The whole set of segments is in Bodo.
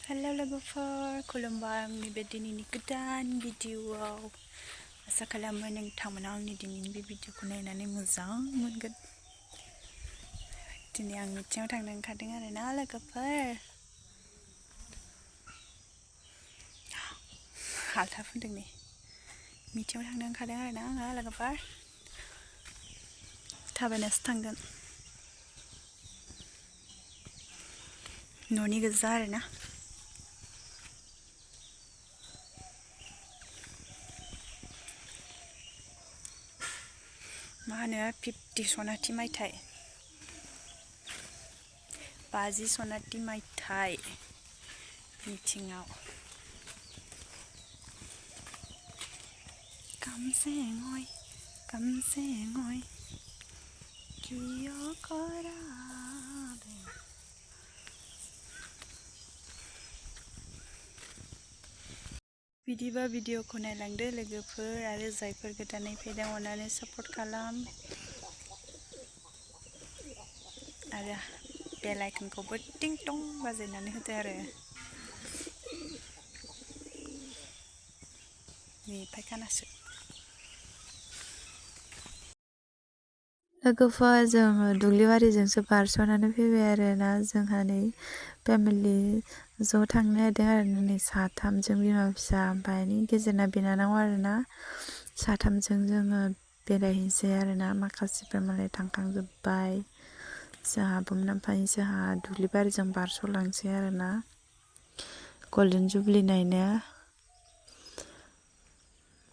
Hello लोगोफोर खुलुमबाय आंनि बे दिनैनि गोदान भिडिअआव आसा खालामो नोंथांमोना आंनि दिनैनि बे भिडिअखौ नायनानै मोजां मोनगोन। दिनै आं मिटिंआव थांनो ओंखारदों आरोना लोगोफोर। हाल्था फुनदों नै मिटिंआव थांनो ओंखारदों आरोना आङो लोगोफोर। थाबायनासो थांगोन न'नि गोजा आरोना। मा होनो 50 सनाथि मायथाइ 50 सनाथि मायथाइ मिटिंआव kamsengoi kiyo korabe बिदिबा भिडिअखौ नायलांदो लोगोफोर आरो जायफोर गोदानै फैदों अननानै सापर्ट खालाम आरो बेल आइकनखौबो टिं टं बाजायनानै होदो आरो नै फायखानासो लोगोफोर जोङो दुब्लिबारिजोंसो बारस'नानै फैबाय आरोना जोंहा नै फेमिलि ज' थांनो नागिरदों आरो नै साथामजों बिमा फिसा ओमफ्राय गेजेरना बिनानाव आरोना साथामजों जोङो बेरायहैनोसै आरोना माखासेफोर मालाय थांखांजोब्बाय जोंहाबो ओमफ्राय जोंहा दुब्लिबारिजों बारस'लांसै आरोना गल्डेन जुबली नायनो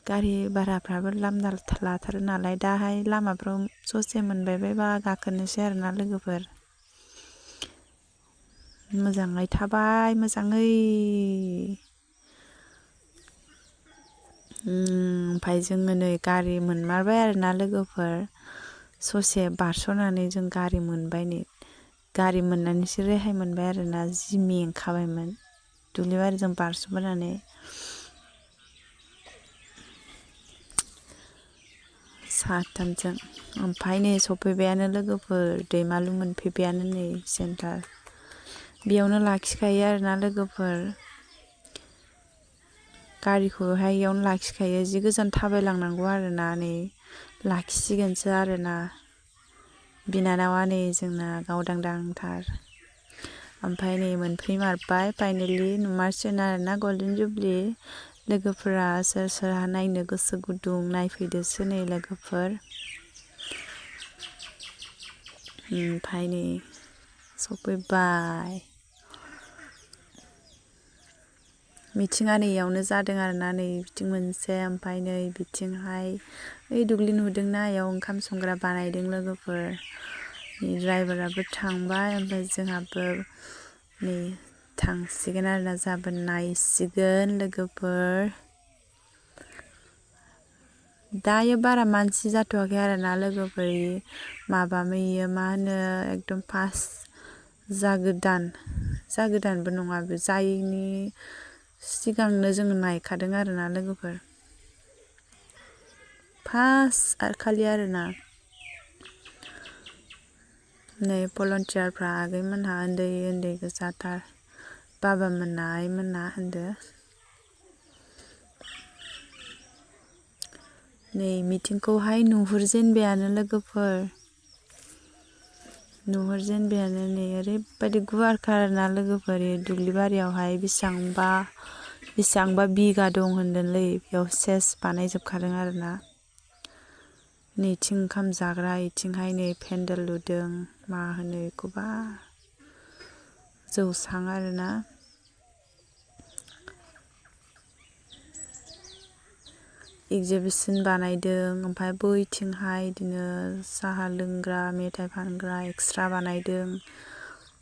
गारि भाराफ्राबो लामदा लाथारो नालाय दाहाय लामाफ्राव ससे मोनबायबायबा गाखोनोसै आरोना लोगोफोर मोजाङै थाबाय मोजाङै ओमफ्राय जोङो नै गारि मोनमारबाय आरोना लोगोफोर ससे बारस'नानै जों गारि मोनबाय नै गारि मोननानैसो रेहाय मोनबाय आरोना जि मेंखाबायमोन दुब्लिबारिजों बारस'बोनानै साथामजों ओमफ्राय नै सफैबायानो लोगोफोर दैमालु मोनफैबायानो नै सेन्टार बेयावनो लाखिखायो आरोना लोगोफोर गारिखौहाय इयावनो लाखिखायो जि गोजान थाबायलांनांगौ आरोना नै लाखिसिगोनसो आरोना बिनानावा नै जोंना गावदांदांथार ओमफ्राय नै मोनफैमारबाय फाइनेलि नुमारसिगोन आरोना गल्डेन जुबली लोगोफोरा सोर सोरहा नायनो गोसो गुदुं नायफैदोसो नै लोगोफोर ओमफ्राय नै सफैबाय मिटिंआ नै इयावनो जादों आरोना नै बिथिं मोनसे ओमफ्राय नै बिथिंहाय ओइ दुब्लि नुदोंना इयाव ओंखाम संग्रा बानायदों लोगोफोर नै ड्राइभाराबो थांबाय ओमफ्राय जोंहाबो नै थांसिगोन आरोना जोंहाबो नायसिगोन लोगोफोर दायो बारा मानसि जाथ'वाखै आरोना लोगोफोर माबायो मा होनो एकदम फार्स्ट जागोदानबो नङा बे जायैनि सिगांनो जोङो नायखादों आरोना लोगोफोर फार्स्ट खालि आरोना नै भलन्टियारफ्रा आगैमोनहा उन्दै उन्दै गोजाथार बाबामोनहा आइमोनहा होनदो नै मिटिंखौहाय नुहुरजेनबायानो लोगोफोर नुहुरजेनबायानो नै ओरैबायदि गुवारखा आरोना लोगोफोर दुब्लिबारियावहाय बेसेबांबा बिगा दं होनदोंलै बेयाव सेस बानायजोबखादों आरोना नैथिं ओंखाम जाग्रा इथिंहाय नै पेन्डेल लुदों मा होनो बेखौबा जौसां आरोना एक्जिबिसन बानायदों ओमफ्राय बैथिंहाय बिदिनो साहा लोंग्रा मेथाइ फानग्रा एक्सट्रा बानायदों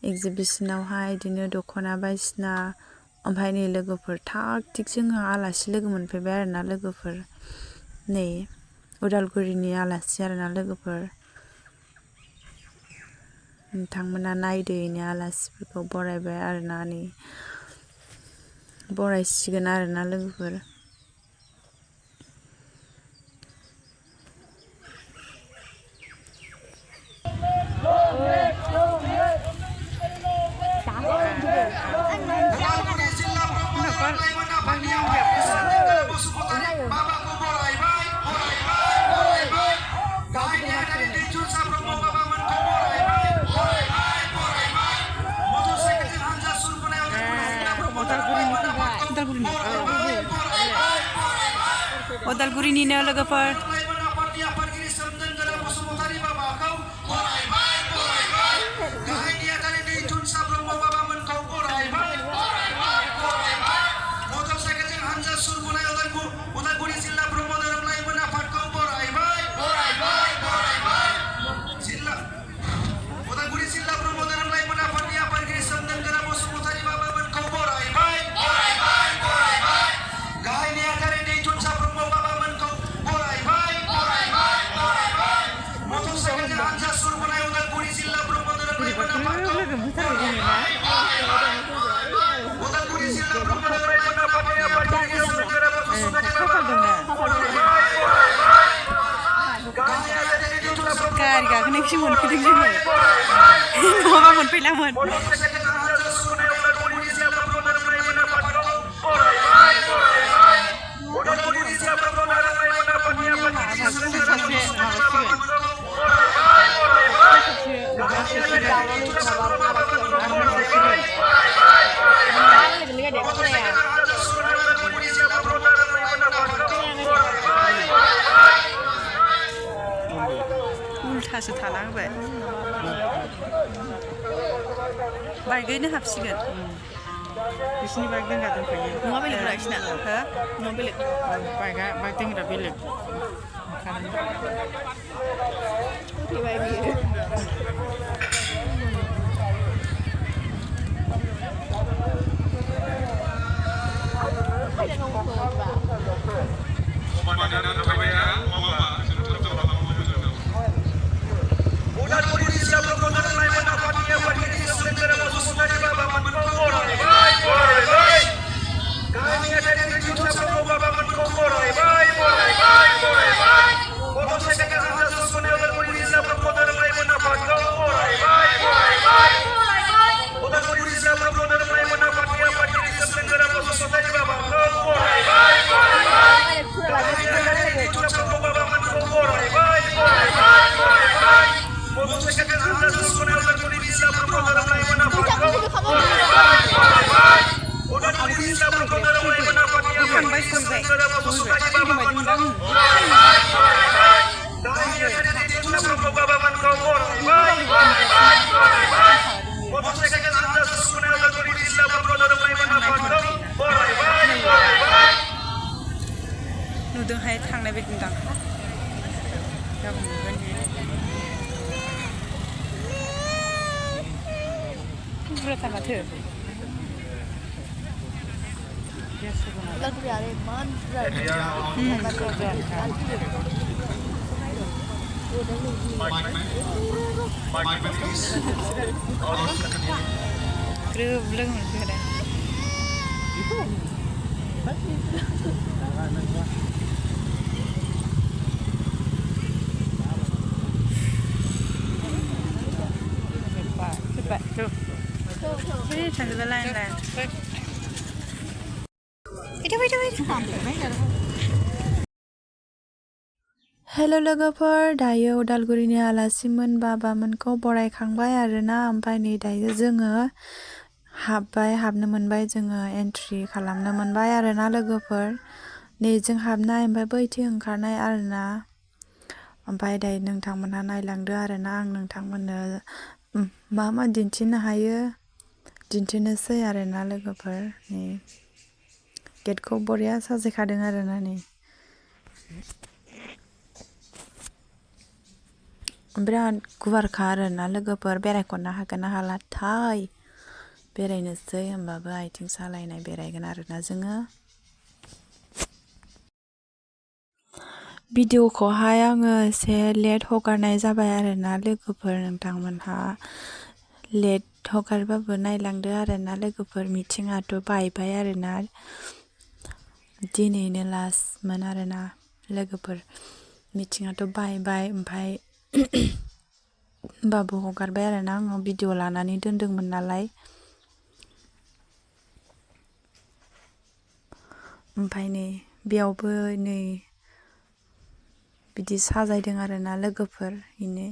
एक्जिबिसनावहाय बिदिनो दख'ना बायदिसिना ओमफ्राय नै लोगोफोर थाग थिग जोङो आलासि लोगो मोनफैबाय आरोना लोगोफोर नै उदालगुरिनि आलासि आरोना लोगोफोर नोंथांमोना नायदो इनि आलासिफोरखौ बरायबाय आरोना नै बरायसिगोन आरोना लोगोफोर अदालगुरिनिनो लोगोफोर गारि गाखोनायखौसो मोनफैदों जोङो नङाबा मोनफैलामोन उल्थासो थाना होबाय बाइकैनो हाबसिगोन बिसिनि बाइक दोनग्रा दोनफैयो नङा बेलेग बिसिना हो नङा बेलेग बाइक दोनग्रा बेलेग नुदोंहाय थांनाय बायदि नुदां गाबोन नुगोन बुरजाथार माथो ग्रोब लोगो मोनफैखादों थांजोबा लाइन लाइन हेल' लोगोफोर दायो उदालगुरिनि आलासिमोन बाबामोनखौ बरायखांबाय आरोना ओमफ्राय नै दायो जोङो हाबनो मोनबाय जोङो एन्ट्रि खालामनो मोनबाय आरोना लोगोफोर नै जों हाबनाय ओमफ्राय बैथिं ओंखारनाय आरोना ओमफ्राय दायो नोंथांमोनहा नायलांदो आरोना आं नोंथांमोननो मा दिन्थिनो हायो दिन्थिनोसै आरोना लोगोफोर नै गेटखौ बरिया साजायखादों आरोना नै बिराद गुवारखा आरोना लोगोफोर बेरायख'नो हागोन ना हालाथाय बेरायनोसै होमबाबो आथिं सालायनाय बेरायगोन आरोना जोङो भिडिअखौहाय आङो एसे लेट हगारनाय जाबाय आरोना लोगोफोर नोंथांमोनहा लेट हगारबाबो नायलांदो आरोना लोगोफोर मिटिङाथ' बायबाय आरोना दिनैनो लास्टमोन आरोना लोगोफोर मिटिङाथ' बायबाय ओमफ्राय होमबाबो हगारबाय आरोना आङो भिडिअ लानानै दोनदोंमोन नालाय ओमफ्राय नै बेयावबो नै बिदि साजायदों आरोना लोगोफोर बेनो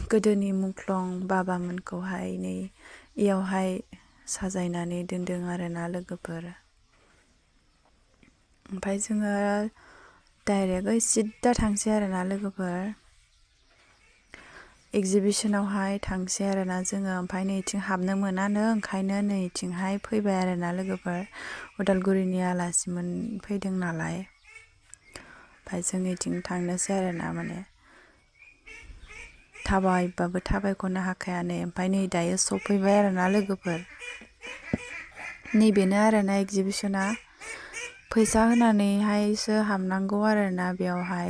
गोदोनि मुंख्लं बाबामोनखौहाय नै इयावहाय साजायनानै दोनदों आरोना लोगोफोर। ओमफ्राय जोङो डाइरेक्टयै सिद्दा थांसै आरोना लोगोफोर एग्जिबिसनावहाय थांसै आरोना जोङो। ओमफ्राय नैथिं हाबनो मोनानो, ओंखायनो नैथिंहाय फैबाय आरोना लोगोफोर। उदालगुरिनि आलासिमोन फैदों नालाय, ओमफ्राय जों नैथिं थांनोसै आरोना माने थाबायबाबो थाबायख'नो हाखाया नै। ओमफ्राय नै दायो सफैबाय आरोना लोगोफोर। नैबेनो आरोना एग्जिबिसना। फैसा होनानैहायसो हाबनांगौ आरोना बेयावहाय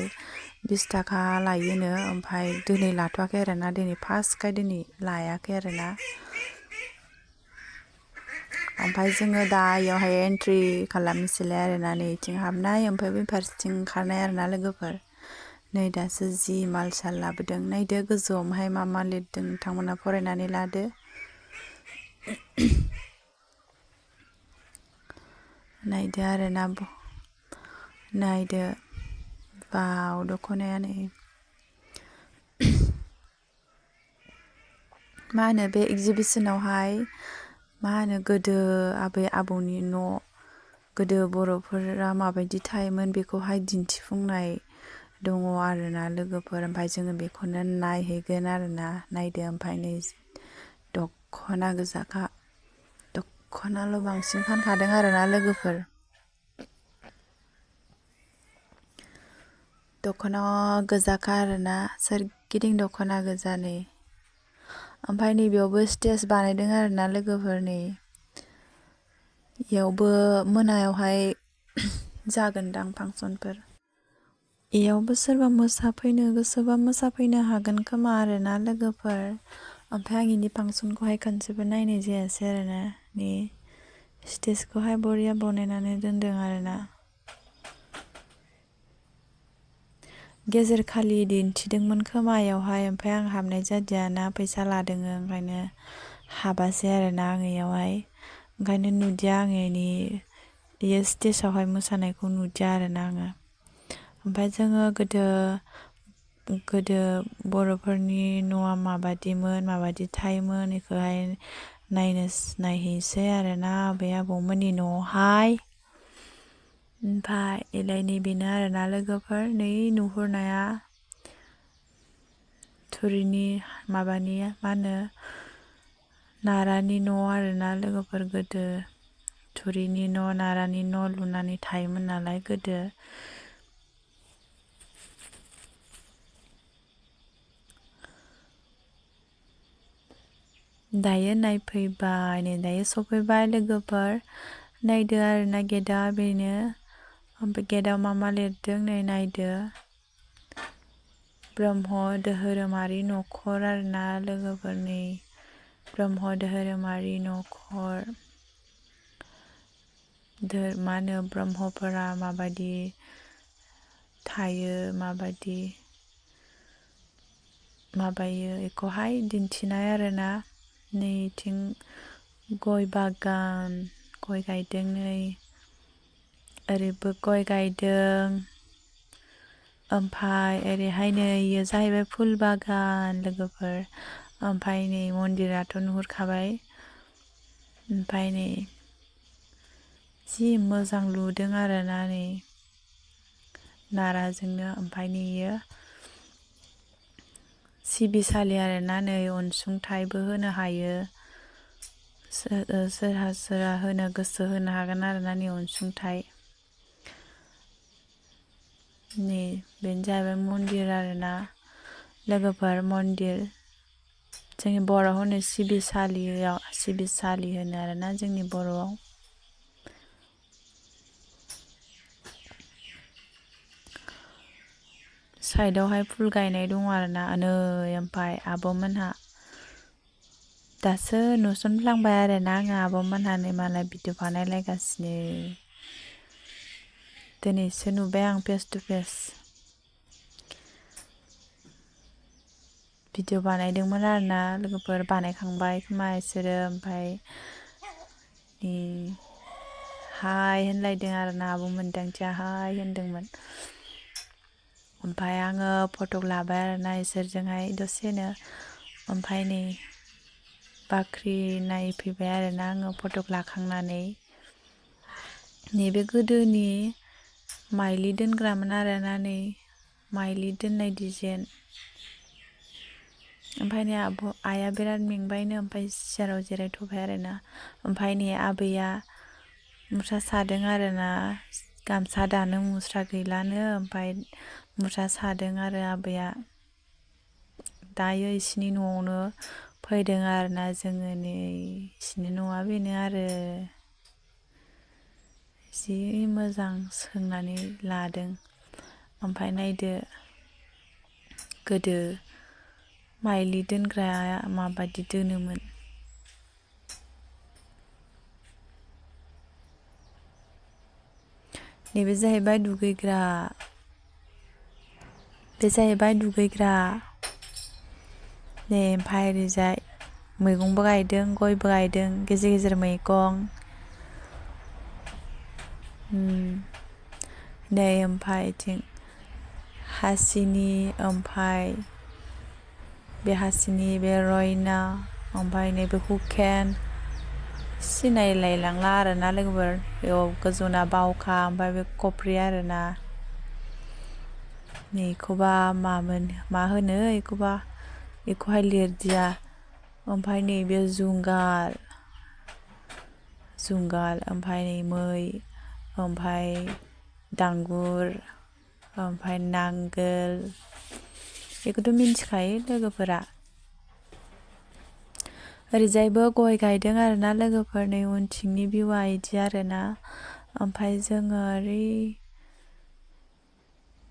20 थाखा लायोनो। ओमफ्राय दिनै लाथ'वाखै आरोना, दिनै फार्स्टखाय दिनै लायाखै आरोना। ओमफ्राय जोङो दा इयावहाय एन्ट्रि खालामनोसैलाय आरोना, नैथिं हाबनाय ओमफ्राय बै फारसेथिं ओंखारनाय आरोना लोगोफोर। नै दासो जि माल साल लाबोदों। नायदो गोजौआवहाय मा मा लिरदों, नोंथांमोना फरायनानै लादो। नायदो आरोना, नायदो बाव दख'नाया नै। मा होनो बे एग्जिबिसनावहाय मा होनो गोदो आबै आबौनि न', गोदो बर'फोरा माबायदि थायोमोन बेखौहाय दिन्थिफुंनाय दङ आरोना लोगोफोर। ओमफ्राय जोङो बेखौनो नायहैगोन आरोना। नायदो ओमफ्राय नै दख'ना गोजाखा, दख'नाल' बांसिन फानखादों आरोना लोगोफोर। दख'ना गोजाखा आरोना, सोरगिदिं दख'ना गोजा नै। ओमफ्राय नैबेयावबो स्टेज बानायदों आरोना लोगोफोर नै। इयावबो मोनायावहाय जागोनदां फांसनफोर। इयावबो सोरबा मोसाफैनो गोसोबा मोसाफैनो हागोन खोमा आरोना लोगोफोर। ओमफ्राय आं इनि फांसनखौहाय खनसेबो नायनाय जायासै आरोना। नै स्टेजखौहाय बरिया बनायनानै दोनदों आरोना। गेजेरखालि दिन्थिदोंमोन खोमा इयावहाय, ओमफ्राय आं हाबनाय जादियाना, फैसा लादों ओंखायनो हाबासै आरोना आं इयावहाय। ओंखायनो नुदिया आङो इयो स्टेजावहाय मोसानायखौ नुदिया आरोना आङो। ओमफ्राय जोङो गोदो बर'फोरनि न'आ माबादिमोन, माबादि थायोमोन बेखौहाय नायहैसै आरोना आबै आबौमोननि न'आवहाय। ओमफ्राय इलाय नैबेनो आरोना लोगोफोर। नै नुहुरनाया थुरिनि माबानि मा होनो नारानि न' आरोना लोगोफोर। गोदो थुरिनि न', नारानि न' लुनानै थायोमोन नालाय गोदो। दायो नायफैबाय, नै दायो सफैबाय लोगोफोर। नायदो आरोना गेटआ बेनो। ओमफ्राय गेटआव मा मा लिरदों नै नायदो। ब्रह्म धोरोमारि न'खर आरोना लोगोफोर नै। ब्रह्म धोरोमारि न'खर। मा होनो ब्रह्मफोरा माबायदि थायो, माबायदि माबायो बेखौहाय दिन्थिनाय आरोना। नैथिं गय बागान, गय गायदों नै। ओरैबो गय गायदों। ओमफ्राय ओरैहाय नै इयो जाहैबाय फुल बागान लोगोफोर। ओमफ्राय नै मन्दिराथ' नुहुरखाबाय। ओमफ्राय नै जि मोजां लुदों आरोना नै नाराजोंनो। ओमफ्राय नैयो सिबिसालि आरोना नै, अनसुंथाइबो होनो हायो। सोरहा होनो गोसो होनो हागोन आरोना नै अनसुंथाइ। नै बेनो जाहैबाय मन्दिर आरोना लोगोफोर, मन्दिर। जोंनि बर'आव होनो सिबिसालि होनो आरोना जोंनि बर'आव। साइडआवहाय फुल गायनाय दङ आरोना नै। ओमफ्राय आब'मोनहा दासो नुसनफ्लांबाय आरोना आङो आब'मोनहा नै मालाय भिडिअ बानायलायगासिनो। दिनैसो नुबाय आं फेस टु फेस। भिडिअ बानायदोंमोन आरोना लोगोफोर, बानायखांबाय खोमा इसोरो। ओमफ्राय हाय होनलायदों आरोना, आब' मोनदांथिया हाय होनदोंमोन। ओमफ्राय आङो फट' लाबाय आरोना इसोरजोंहाय दसेनो। ओमफ्राय नै बाख्रि नायफैबाय आरोना आङो फट' लाखांनानै नैबे गोदोनि माइलि दोनग्रामोन आरोना नै माइलि दोननाय डिजाइन ओमफ्राय नै आइया बिराद मेंबायनो ओमफ्राय सियाराव जिरायथ'बाय आरोना ओमफ्राय नै आबैया मुस्रा सादों आरोना गामसा दानो मुस्रा गैलानो ओमफ्राय मुस्रा सादों आरो आबैया दायो इसिनि न'आवनो फैदों आरोना जोङो नै इसिनि न'आ बेनो आरो जि मोजां सोंनानै लादों ओमफ्राय नायदो गोदो माइलि दोनग्राया माबादि दोनोमोन नैबे जाहैबाय दुगैग्रा बे जाहैबाय दुगैग्रा नै ओमफ्राय ओरैजाय मैगंबो गायदों गयबो गायदों गेजेर गेजेर मैगं नै ओमफ्राय इथिं हासिनि ओमफ्राय बे हासिनि बे रयना ओमफ्राय नैबे हुकेन सिनायलायलांला आरोना लोगोफोर बेयाव गोजौना बावखा ओमफ्राय बे खफ्रि आरोना नैखौबा मा होनो बेखौहाय लिरदिया ओमफ्राय नैबे जुंगाल ओमफ्राय नै मै ओमफ्राय दांगुर ओमफ्राय नांगोल बेखौथ' मिन्थिखायो लोगोफोरा ओरैजायबो गय गायदों आरोना लोगोफोर नै उनथिंनि भिउआ इदि आरोना ओमफ्राय जोङो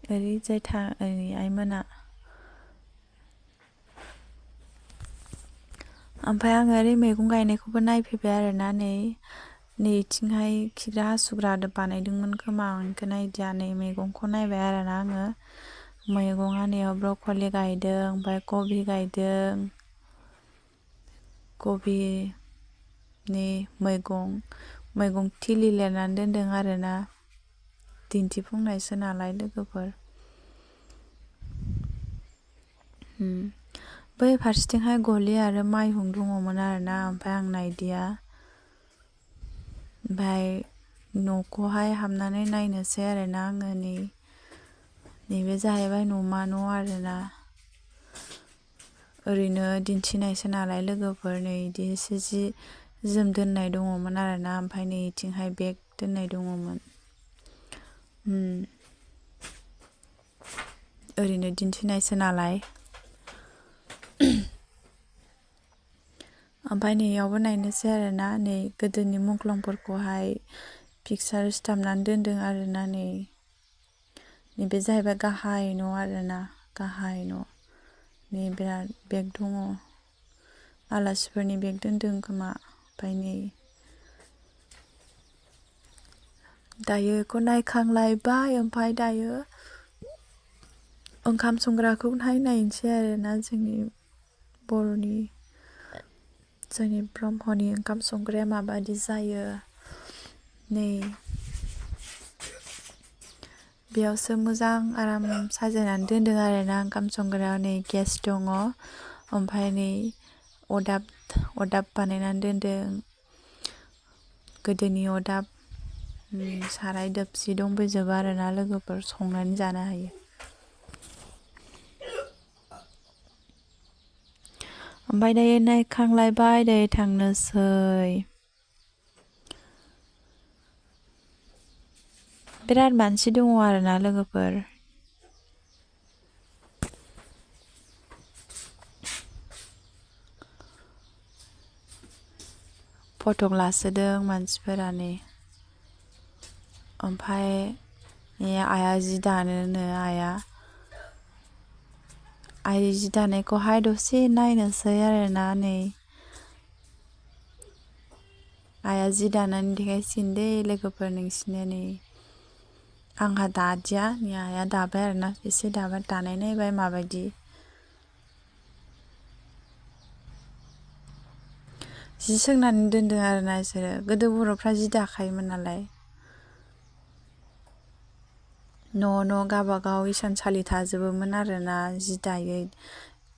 ओरैजाय आइमोना ओमफ्राय आङो ओरै मैगं गायनायखौबो नायफैबाय आरोना नैथिंहाय खिग्रा हासुग्रा बानायदोंमोन खोमा आंखौ नायदिया नै मैगंखौ नायबाय आरोना आङो मैगंआ नैयाव ब्रकलि गायदों ओमफ्राय कबि गायदों कबिनि मैगं थिलि लिरनानै दोनदों आरोना दिन्थिफुंनायसो नालाय लोगोफोर बै फारसेथिंहाय गलि आरो माइहुं दङमोन आरोना ओमफ्राय आं नायदिया ओमफ्राय न'खौहाय हाबनानै नायनोसै आरोना आङो नैबे जाहैबाय न'मा न' आरोना ओरैनो दिन्थिनायसो नालाय लोगोफोर नै इदि एसे जि जोम दोननाय दङमोन आरोना ओमफ्राय नै इथिंहाय बेग दोननाय दङमोन ओरैनो दिन्थिनायसो नालाय ओमफ्राय नैयावबो नायनोसै आरोना नै गोदोनि मुंख्लंफोरखौहाय पिकचार सिथाबनानै दोनदों आरोना नैबे जाहैबाय गाहाय न' आरोना गाहाय न' नै बिराद बेग दङ आलासिफोरनि बेग दोनदों खोमा ओमफ्राय नै दायो बेखौ नायखांलायबाय ओमफ्राय दायो ओंखाम संग्राखौहाय नायनोसै आरोना जोंनि ब्रह्मनि ओंखाम संग्राया माबादि जायो नै बेयावसो मोजां आराम साजायनानै दोनदों आरोना ओंखाम संग्रायाव नै गेस दङ ओमफ्राय नै अरदाब बानायनानै दोनदों गोदोनि अरदाब साराय दोबसि दंबोजोबो आरोना लोगोफोर संनानै जानो हायो ओमफ्राय दायो नायखांलायबाय दायो थांनोसै बिराद मानसि दङ आरोना लोगोफोर फट' लासोदों मानसिफोरा ओमफ्राय आइया जि दानोनो आइ जि दानायखौहाय दसे नायनोसै आरोना आइया जि दानानै देखायसिगोन दे लोगोफोर नोंसिनो आंहा दादिया आइया दाबाय आरोना एसे दानाय नायबाय माबायदि जि सोंनानै दोनदों आरोना बिसोरो गोदो बर'फ्रा जि दाखायोमोन नालाय न' गावबागाव इसानसालि थाजोबोमोन आरोना जि दायै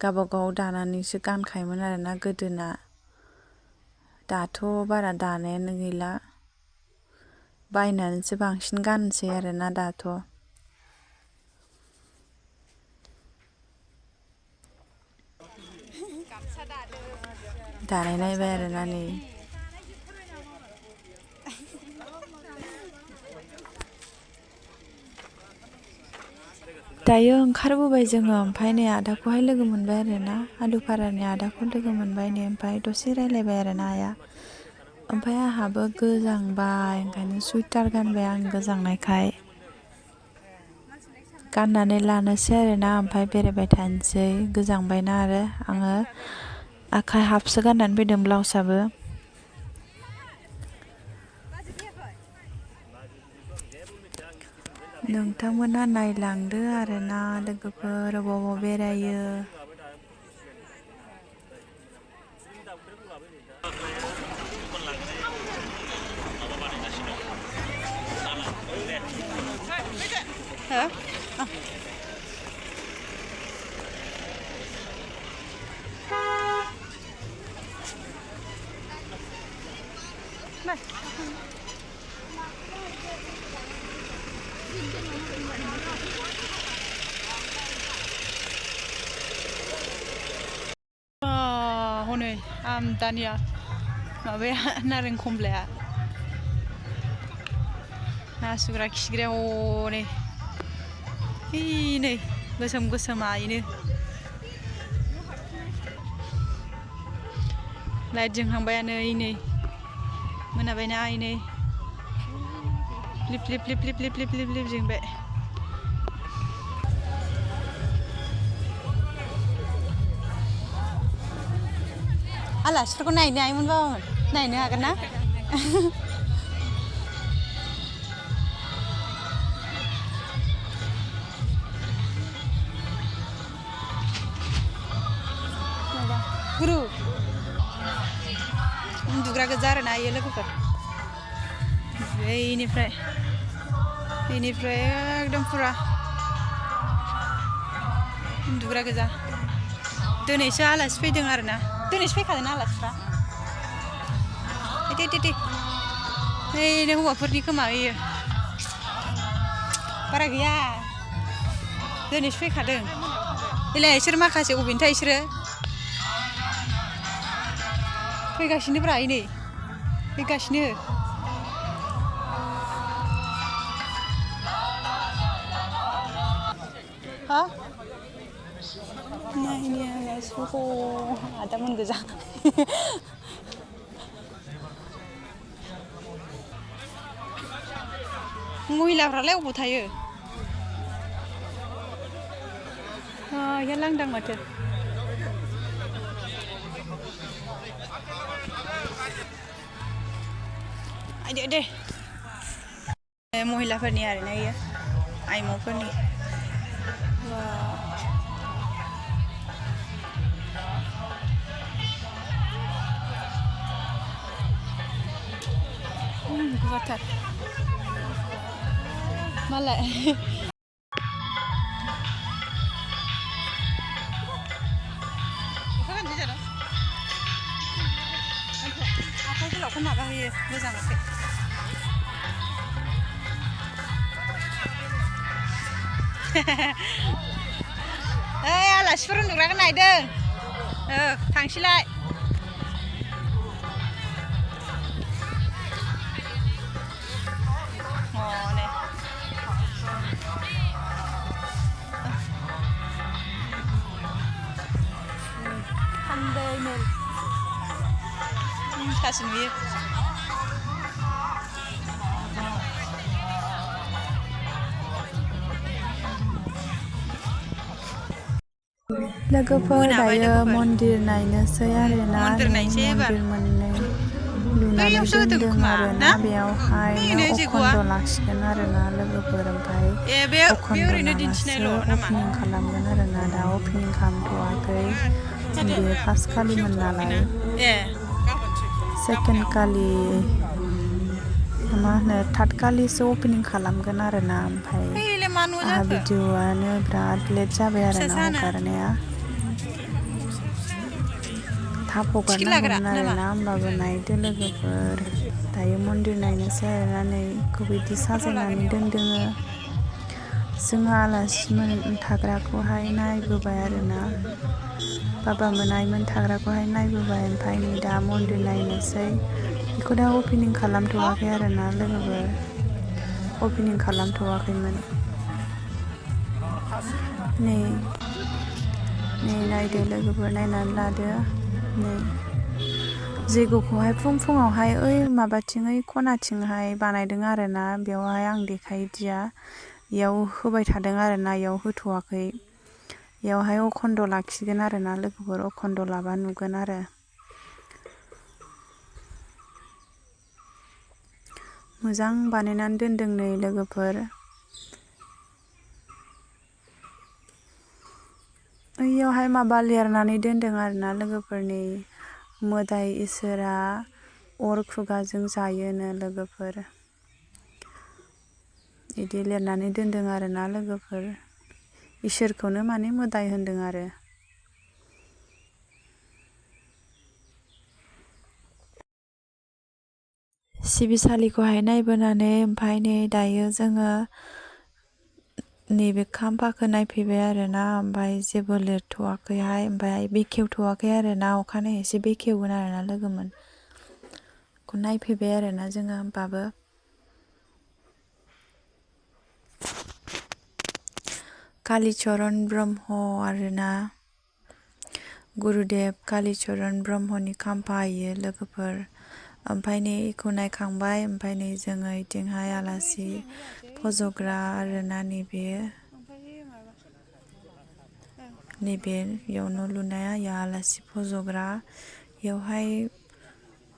गावबागाव दानानैसो गानखायोमोन आरोना गोदोना दाथ' बारा दानायानो गैला बायनानैसो बांसिन गानसै आरोना दाथ' दानाय नायबाय आरोना नै दायो ओंखारबोबाय जोङो ओमफ्राय नै आदाखौहाय लोगो मोनबाय आरोना आलुफारानि आदाखौ लोगो मोनबाय नै ओमफ्राय दसे रायलायबाय आरोना आइया ओमफ्राय आंहाबो गोजांबाय ओंखायनो सुइटार गानबाय आं गोजांनायखाय गाननानै लानोसै आरोना ओमफ्राय बेरायबाय थानोसै गोजांबायना आरो आङो आखाइ हाफसो गाननानै फैदों ब्लाउसआबो नोंथांमोना नायलांदो आरोना लोगोफोर अबाव बेरायो हनै दानिया माबाया नारें खमलाया हासुग्रा खिग्राया हनै नै गोसोम गोसोमैनो लाइट जोंहांबायानो नै मोनाबायना नै लिप लिप लिप लिप लिप लिप लिप लिप जोंबाय आलासिफोरखौ नायनो हायोमोन बाबामोन नायनो हागोन ना गुरु उन्दुग्रा गोजा आरोना इयो लोगोफोर बेनिफ्राय एकदम फुरा उन्दुग्रा गोजा दिनैसो आलासि फैदों आरोना दिनैसो फैखादों आलासिफ्रा दे नै हौवाफोरनि खोमा इयो बारा गैया दिनैसो फैखादों बेलाय इसोर माखासे अबेनिथाय इसोरो फैगासिनो ब्रा नै फैगासिनो हा नायनि आलासिफोरखौ आदामोन गोजा महिलाफ्रालाय अबाव थायो इया लांदां माथो दे महिलाफोरनि आरोना इयो आइमोफोरनि गुवारथार मालाय आखाइ गोलावखौ माबा होयो गोजाङाखै ओइ आलासिफोर उन्दुग्राखौ नायदों थांसैलाय हनै थान्दै मेल सासि नुयो लोगोफोर दायो मन्दिर नायनोसै आरोना मन्दिर मोननै लुनानै दोनदों आरोना बेयावहाय अखन्द लाखिगोन आरोना लोगोफोर ओमफ्राय अखन्द लानासो अपेनिं खालामगोन आरोना दा अपेनिं खालामथ'वाखै बेयो फार्स्ट खालिमोन नालाय सेकेन्ड खालि मा होनो थार्ड खालिसो अपेनिं खालामगोन आरोना ओमफ्राय आंहा भिडिअ'आनो बिराद लेट जाबाय आरोना हगारनाया थाब हगारनांगौमोन आरोना होमबाबो नायदो लोगोफोर दायो मन्दिर नायनोसै आरोना नै बिदि साजायनानै दोनदोङो जोंहा आलासिमोन थाग्राखौहाय नायबोबाय आरोना बाबामोन थाग्राखौहाय नायबोबाय ओमफ्राय नै दा मन्दिर नायनोसै बेखौ दा अपेनिं खालामथ'वाखै आरोना लोगोफोर अपेनिं खालामथ'वाखैमोन नै नायदो लोगोफोर नायनानै लादो नै जैग'खौहाय फुङावहाय ओइ माबाथिं ओइ खनाथिंहाय बानायदों आरोना बेवहाय आं देखायदिया इयाव होबाय थादों आरोना इयाव होथ'वाखै इयावहाय अखन्द लाखिगोन आरोना लोगोफोर अखन्द लाबा नुगोन आरो मोजां बानायनानै दोनदों नै लोगोफोर ओइयावहाय माबा लिरनानै दोनदों आरोना लोगोफोरनि मोदाय इसोरा अर खुगाजों जायोनो लोगोफोर बिदि लिरनानै दोनदों आरोना लोगोफोर इसोरखौनो माने मोदाय होनदों आरो सिबिसालिखौहाय नायबोनानै ओमफ्राय नै दायो जोङो नैबे खाम्फाखौ नायफैबाय आरोना ओमफ्राय जेबो लिरथ'वाखैहाय ओमफ्राय बेखेवथ'वाखै आरोना अखानायैसो बेखेवगोन आरोना लोगोमोन बेखौ नायफैबाय आरोना जोङो होमबाबो कालिचरन ब्रह्म आरोना गुरुदेव कालिचरन ब्रह्मनि खाम्फा इयो लोगोफोर ओमफ्राय नै इखौ नायखांबाय ओमफ्राय नै जोङो इथिंहाय आलासि फज'ग्रा आरोना नैबे इयाव न' लुनाया इयाव आलासि फज'ग्रा इयावहाय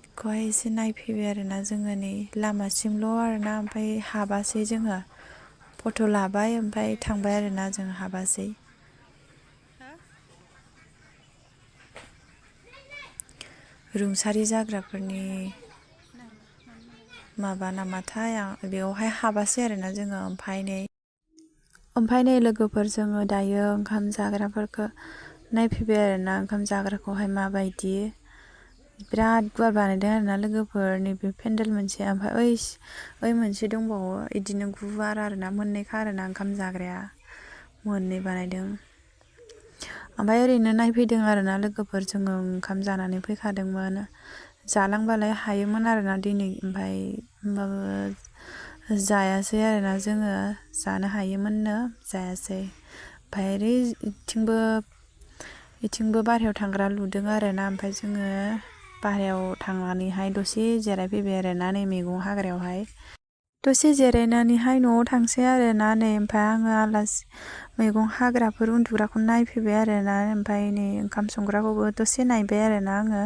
बेखौहाय एसे नायफैबाय आरोना जोङो नै लामासिमल' आरोना ओमफ्राय हाबासै जोङो फट' लाबाय ओमफ्राय थांबाय आरोना जों हाबासै रुंसारि जाग्राफोरनि माबा नामाथाय बेवहाय हाबासै आरोना जोङो ओमफ्राय नै लोगोफोर जोङो दायो ओंखाम जाग्राफोरखौ नायफैबाय आरोना ओंखाम जाग्राखौहाय माबायदि बिराद गुवार बानायदों आरोना लोगोफोर नैबे पेन्देल मोनसे ओमफ्राय ओइ मोनसे दंबावो इदिनो गुवार आरोना मोननैखा आरोना ओंखाम जाग्राया मोननै बानायदों ओमफ्राय ओरैनो नायफैदों आरोना लोगोफोर जोङो ओंखाम जानानै फैखादोंमोन जालांबालाय हायोमोन आरोना दिनै ओमफ्राय होमबाबो जायासै आरोना जोङो जानो हायोमोननो जायासै ओमफ्राय ओरै इथिंबो बाहेरायाव थांग्रा लुदों आरोना ओमफ्राय जोङो बाहेरायाव थांनानैहाय दसे जिरायफैबाय आरोना नै मैगं हाग्रायावहाय दसे जिरायनानैहाय न'आव थांसै आरोना नै ओमफ्राय आङो आलासि मैगं हाग्राफोर उन्दुग्राखौ नायफैबाय आरोना ओमफ्राय नै ओंखाम संग्राखौबो दसे नायबाय आरोना आङो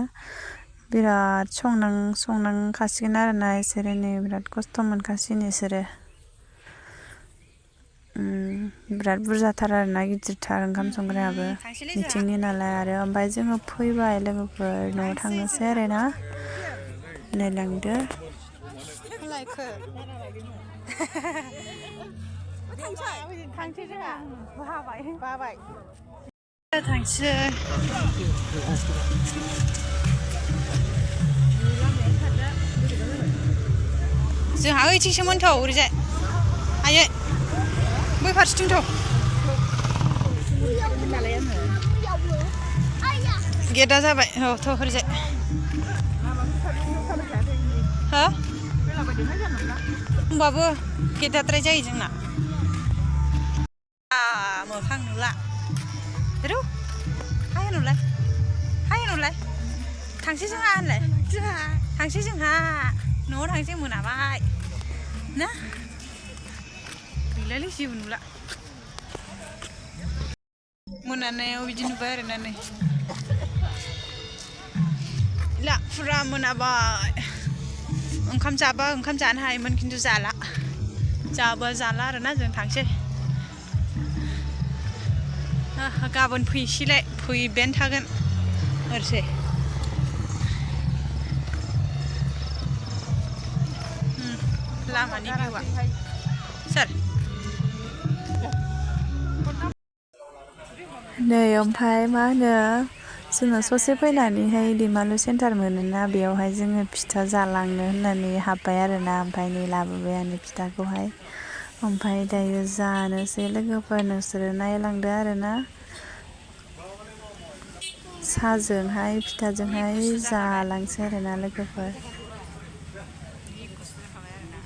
बिराद संनांखासिगोन आरोना इसोरो नै बिराद खस्थ' मोनखासिगोन इसोरो बिराद बुरजाथार आरोना गिदिरथार ओंखाम संग्रायाबो मिटिंनि नालाय आरो ओमफ्राय जोङो फैबाय लोगोफोर न'आव थांनोसै आरोना नायलांदो थांसै जोंहा ओइथिंसोमोनथ' ओरैजाय आयै बै फारसेथिंथ' गेटआ जाबाय औ थ' ओरैजाय हो होमबाबो गेटआद्राय जायो जोंना मोखां नुला रौ हाय होनहरलाय थांसै जोंहा होनलाय थांसै जोंहा न'आव थांसै मोनाबाय ना गैलालै जेबो नुला मोनानायाव बिदि नुबाय आरोना नै ला फुरा मोनाबाय ओंखाम जाबा ओंखाम जानो हायोमोन खिन्थु जाला आरोना जों थांसै गाबोन फैसैलाय फैबायानो थागोन ओरैसै लामानि भिउआ सोर नै ओमफ्राय मा होनो जोङो ससे फैनानैहाय दैमालु सेन्टार मोनोना बेयावहाय जोङो फिथा जालांनो होननानै हाबबाय आरोना ओमफ्राय नै लाबोबायानो फिथाखौहाय ओमफ्राय दायो जानोसै लोगोफोर नोंसोरो नायलांदो आरोना साजोंहाय फिथाजोंहाय गुसु जाखाबाय जालांसै आरोना लोगोफोर गुसु जाखाबाय आरोना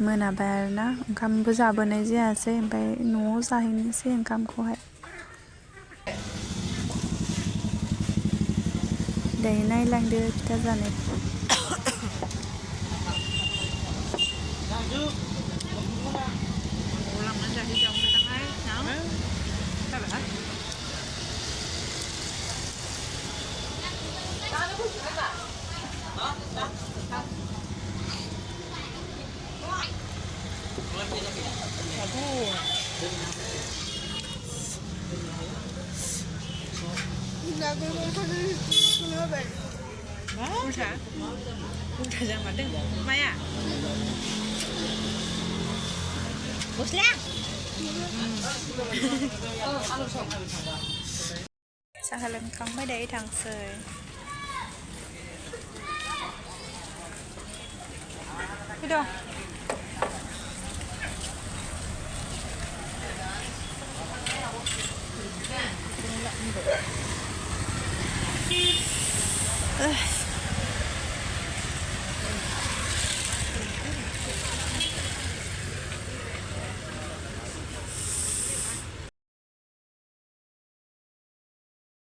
मोनाबाय आरोना ओंखामबो जाबोनाय जायासै ओमफ्राय न'आव जाहैनोसै ओंखामखौहाय दायो नायलांदो फिथा जानायखौ न'आव लांनानै जाहैजागोनदांहाय ना जाबाय उल्था उल्था जामारदों माया गस्लाया साहा लोंखांबाय दायो थांसै फैद'